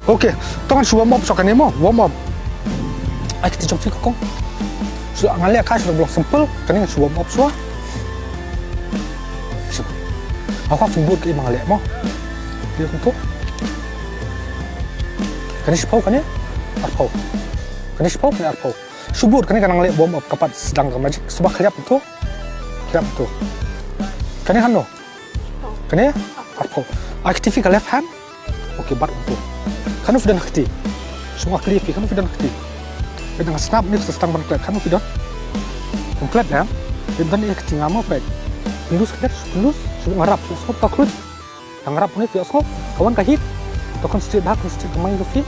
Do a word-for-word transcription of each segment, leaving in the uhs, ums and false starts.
Okay, to ngan shu warm up shuwa kane mo, warm up. Ai kti jong phi ko kong. Shu ngan leh ka shu long simple, kane ngan shu warm up shuwa. Shu. Aku football ka i ma nga leh mo. Leh kumto. Kane shiphew kane. Arphew. Kane shiphew kane arphew. Shu bud kane ka nang leh warm up ka pat sdang ka magic. Shu ba khliap to. Khliap to. Kane hano. Kane arphew. Ai kti phi ka left hand. Okay, bat kumto. Kano phi don ha kti. Shu nga kli phi kano phi don ha kti. Phi dang snap ni sa stang ban klet kano phi don. Kum klet em. Phi don ïa kti nga mo phi. Pynlus klet pynlus. Shu nga rap shu sop ka klut. Tang rap ni phi sop. Ka wan ka hit. To concentrate bha concentrate ka mind phi.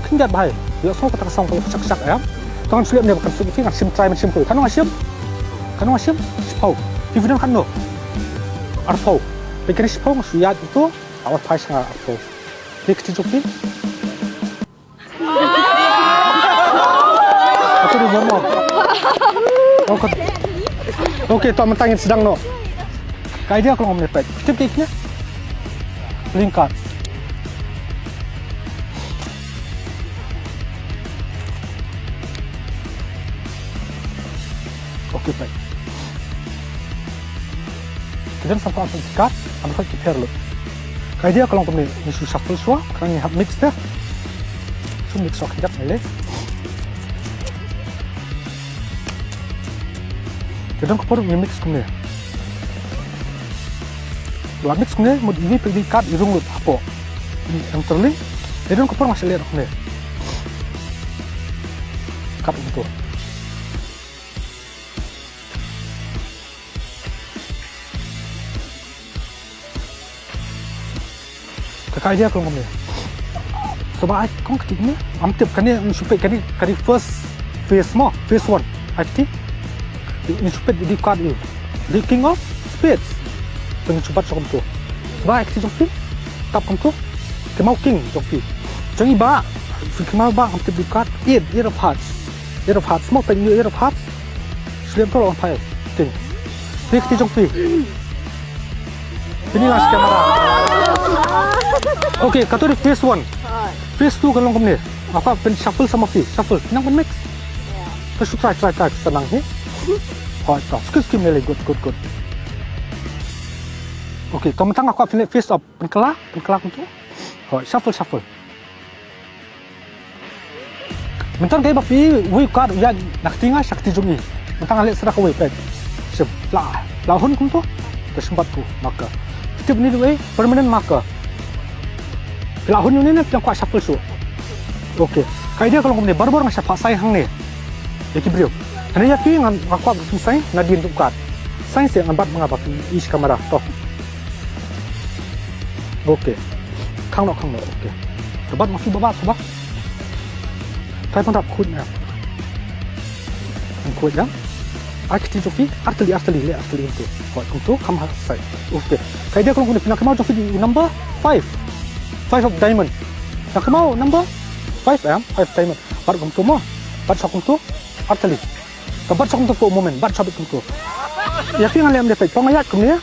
Khyndiat bha. Phi sop ka tang song ka shak shak em. Tang shu leh ne ba kan suk phi ngan shim try man shim ko. Kano nga shim. Kano nga shim. Shiphew. Phi phi don kano. Arphew. Phi kane shiphew nga shu ïaid to. Awas phai sha nga arphew. Phi kti jong phi. Aku di warm up. Okay. Okay, to mynta ngin sdang noh. Ka idea ka long kumne peit. Tip ki ne. Playing card. Okay, peit. Ki don sampha sampha card, am khot ki pher lut. Ka idea ka long kumne, ngi shu shuffle shuwa, khnang ngi hap mix te. Shu mix shuwa kjat ngi leh. Ki don ka por ngi mix kumne. La mix kumne, mut ini peit card i rung lut hapoh. Ni em terling. Ki don ka por nga shu leh kumne. Card kumto. Ka, ka idea ka long kumne. Sngewbha ai kong kti kumne. Am tip kane, shu peit kane, kane first phase mo, phase one. Ai kti. Shu peit di card u. Di king of spades. Peit shu bat sha kumto. Sngewbha ai kti jong phi. Tap kumto. Kynmaw king jong phi. Jong i bah. Kynmaw bah am tip di card. Eight, eight of hearts. Eight of hearts mo, peit eight of hearts. Shu leh to long phai. Ting. Phi kti jong phi. Phi ni la camera. Okay, kato di phase one. Phase two ka long kumne. Apa pyn shuffle sa ma phi. Shuffle. Nang pyn mix. To shu try, try, try. Sa nang hi. Hoi, to. Skip, skip, nele. Good, good, good. Okay, to mynta nga kwah phin leh face up. Pynkylla, pynkylla kumto. Hoi, shuffle, shuffle. Mynta kaei ba phi, uwei u card u ïaid na kti nga sha kti jong i. Mynta nga leh sdang kawei peit. Shim, la, la hun kumto. Te shim bat ko, marker. Tip ni uwei, permanent marker. Phi la hun ïa une ne phi kwah shuffle shuh. Okay. Ka idea ka long kumne, barabor nga shah phah sign hangne. Ïa ki briew. Hangne ïa phi nga kwah phi sign nadien jong u card. Sign seh ngan bat ma nga ba phi i sha kamera. To. Okay. Khang noh, khang noh. Okay. Te bat ma phi ba bat, ba. Try ban rap khuid na. Khuid na. Ai kti jong phi, artylli, artylli, leh artylli kumto. Hoi, kumto, kham ha side. Okay. Ka idea ka long kumne, phi nang kynmaw jong phi di number five. Five of diamond. Nang kynmaw number five em, five diamond. Bat kumto mo. Bat sha kumto. Artylli. Ka bat sha kumto for a moment, bat sha bit kumto. Ïa phi nga leh em de peit, pong ïaid kumne.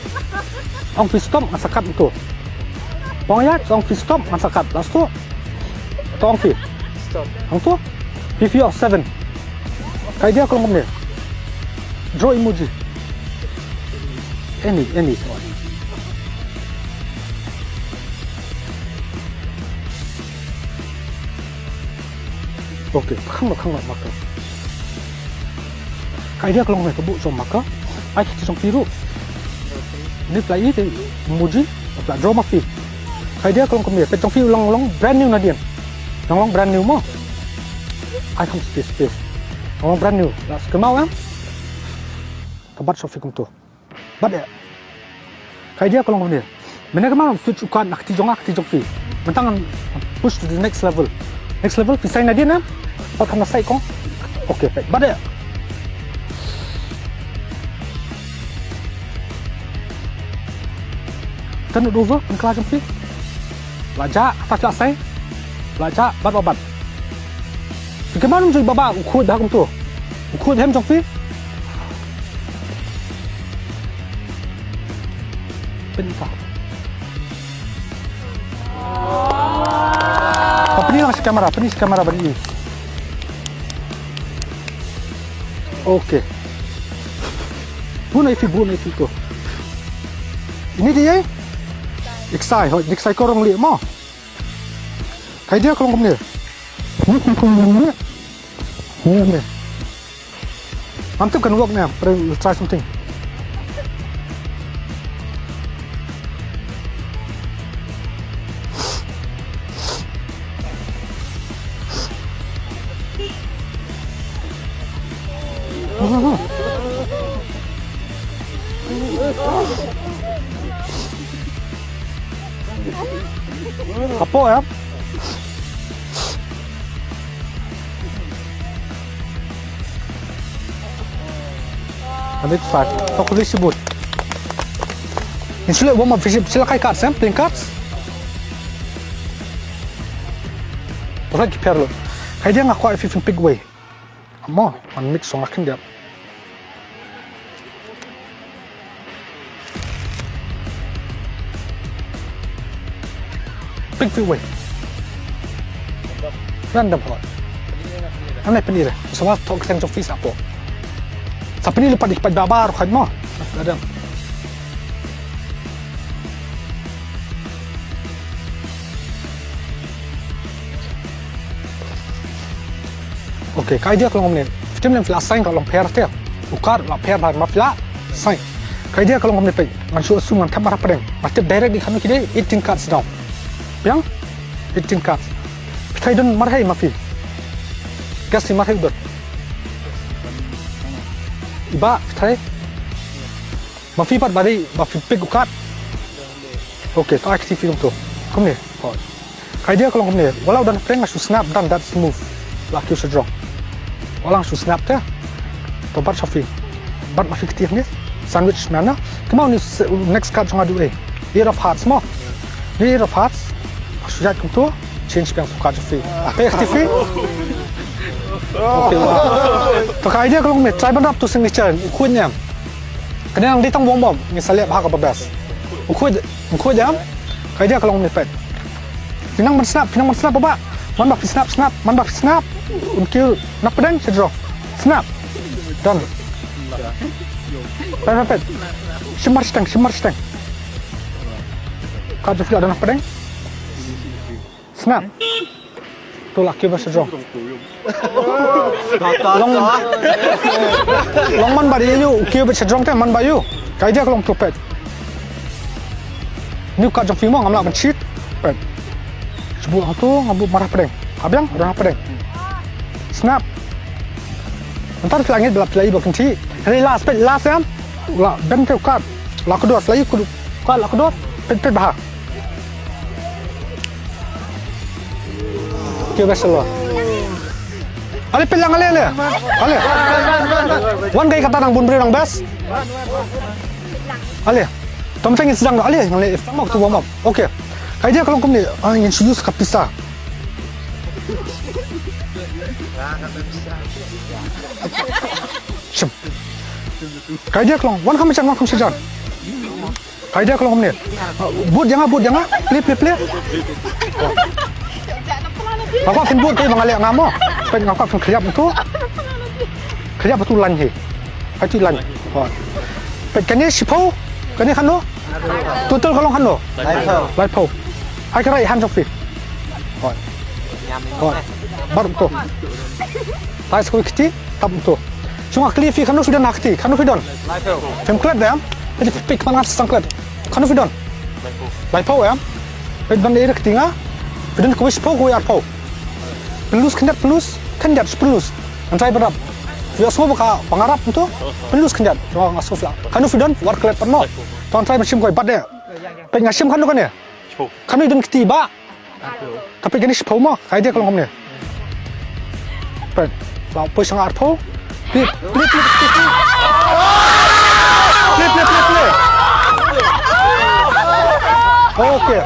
Ong phi stop, ngan sa kat kumto. Pong ïaid, ong phi stop, ngan sa kat. Last two. To ong phi. Stop. Ong to. Phi phi ong seven. Ka idea ka long kumne. Draw emoji. Any, any. Okay, khang noh, khang noh marker. Ka idea ka long kumne, ka buh jong marker. Ai kti jong phi ruh. Ni pla i te emoji, pla draw ma phi. Ka idea ka long kumne, peit jong phi u long long brand new nadien. Long long brand new mo. Ai kham space, space. Long long brand new. La kynmaw em. Ka bat sha phi kumto. Bat eh. Ka idea ka long kumne. Mynne ka ma switch u card na kti jong nga, kti jong phi. Mynta ngan push to the next level. Next level, phi sign nadien em. Pat kham na side kong. Okay, peit. Bat eh. Turn it over, pynkylla jong phi. La jah, kata phi la sign. La jah, bat ba bat. Phi kynmaw nym joi ba ba, u khuid ha kumto. U khuid hem jong phi. Pynta. Pyni lang sha kamera, pyni sha kamera ban i. Okay. Bun ai phi, bun ai phi ko. Ini dia. Iksai, hoi, iksai ko rong lieh mo. Kai dia ka long kumne. Ni kumne. Ngam tip kan work ne, but we'll try something. Hapoh, ya. Habis five. Tok kuli sibut. Ini sulit warm up, sila kai cards, eh? Playing cards. Pasal ki pair lo. Kai dia nga kwah fifin pick wei. Mo, man mix song akin dia. Pick, pick wei. Random hot. Ane pyni re. Sa wan tok seng jong phi sa hapoh. Sa pyni lypa dik pat babar khat mo. Random. Okay, ka idea ka long kumne. Phi tip ne phi la sign ka long pair te. U card la pair bha ma phi la sign. Ka idea ka long kumne peit. Ngan shu assume ngan thep marhap pdeng. Ngan tip direct di kham ki dei eighteen cards down. Biang? Eighteen cards. Phi tharai don marhai ma phi. Guess ni marhai u don. Iba, phi tharai. Ma phi pat ba dei, ba phi pick u card. Okay, to ai kti phi kumto. Kumne. Ka idea ka long kumne. Wat la u don pdeng nga shu snap, done, that's move. La kiew sha draw. Wat la nga shu snap te. To bat sha phi. Bat ma phi kti kumne. Sandwich man na. Kumno ni s-, next card jong nga du e. Eight of hearts mo. Ni eight of hearts. Shu ïaid kumto. Change biang sha u card jong phi. Peit kti phi. Okay, wa. To ka idea ka long kumne. Try ban rap to signature. U khuid ne em. Kane nang dei tang warm up. Ngi sa leh bha kaba best. U khuid, u khuid em. Ka idea ka long kumne peit. Phi nang ban snap, phi nang ban snap ba ba. Man ba phi snap, snap, man ba phi snap. Un kiew na pdeng sha draw. Snap. Done. Peit, peit, peit. Shim mar shiteng, shim mar shiteng. Ka jong phi la don na pdeng. Snap. To la kiew ba sha draw. Long, long man ba ïoh, kiew ba sha draw te man ba ïoh. Ka idea ka long to peit. Ni u card jong phi mo ngam lah ban cheat. Peit. Shu buh hangto, nga buh marhap pdeng. Habiang, marhap pdeng. Snap. Mynta phi la ngeit ba phi la ïoh ba kynthih. Hynrei last, peit last em. La bend te u card. La kordor, phi la ïoh u card, la kordor. Peit, peit bha. Kiew best sha lor. Ale peit lang ale, ale. Ale. Wan kai kata nang bun briew nang best. Ale. Tom tang is jang ale, ale. Tang mo tu warm up. Okay. Ka idea ka long kumne, ah, ngin shu use ka pisa. Shim. Ka idea ka long, wan kham sha jan, wan kham sha jan. Ka idea ka long kumne. Bud ïa nga, bud ïa nga. Play, play, play. Nga kwah phin bud te ba nga leh nga mo. Peit nga kwah phin khriap tu. Khriap tu line hi. Hai tu line. Peit kane shiphew. Kane khano. Total ka long khano. Laiphew. Laiphew. Hai ka right hand jong phi. Bar tu. Tai skul kiti. Tap tu. Shu nga kylli phi khano phi don ha kti, khano phi don. Phim klet dem. Phi phi khmih ngat sdang klet. Khano phi don. Laiphew em. Phi don ïa kti nga. Phi don kawei shiphew kawei arphew. Pynlose khyndiat pynlose khyndiat pynlose. Ngan try ban rap. Phi ïohsngew ba ka ba nga rap tu. Pynlose khyndiat. Nga sngew phi la. Khano phi don wat klet pat noh. To ngan try ban shim kawei bat de. Phi nga shim khano kane. Khano i don kti ba. Ka peit kane shiphew mo, ka idea ka long kumne. Peit, ba poi sha nga arphew. Play, play, play, play. Play, play, play, play. Okay.